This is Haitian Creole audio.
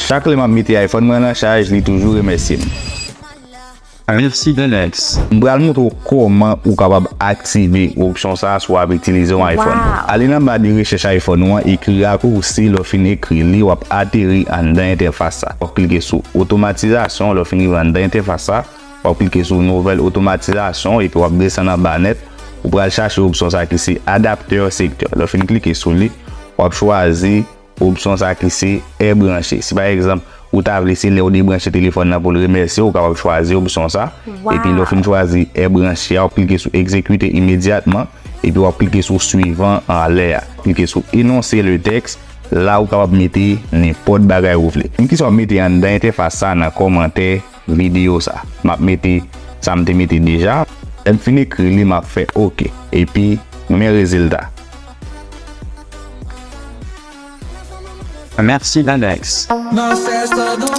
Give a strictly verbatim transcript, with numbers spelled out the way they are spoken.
Chak lè m ap mete iPhone mwen nan chaj, li toujou remèsye m. Mèsi Delex. M pral montre w kòman ou kapab aktive opsyon sa a si w ap itilize yon iPhone. Wow. Ale nan ba de rechèch iPhone ou an, ekri Raccourci, lè w fin ekri li, w ap ateri anndan entèfas sa. W ap klike sou otomatizasyon, lè w fin rive anndan entèfas sa, w ap klike sou nouvèl otomatizasyon, epi w ap desann anba nèt, ou pral chache opsyon sa ki se adapteur secteur. Lè w fin klike sou li, w ap chwazi opsyon sa ki se è branche. Si pa egzanp, ou ta vle se lè w debranche telefòn nan pou l remèsye w, ou kapab chwazi opsyon sa. Wow. Epi lè w fin chwazi è branche a, w ap klike sou egzekite imedyatman. Epi w ap klike sou swivan anlè a. Klike sou énoncer le texte. La ou kapab mete nenpòt bagay ou vle. Menm kisa w ap mete anndan entèfas sa nan kòmantè videyo sa. M ap mete sa m te mete deja. Lè m fin ekri li, m ap fè oke. Epi, men rezilta. Mèsi Delex. Nan sèz tan dan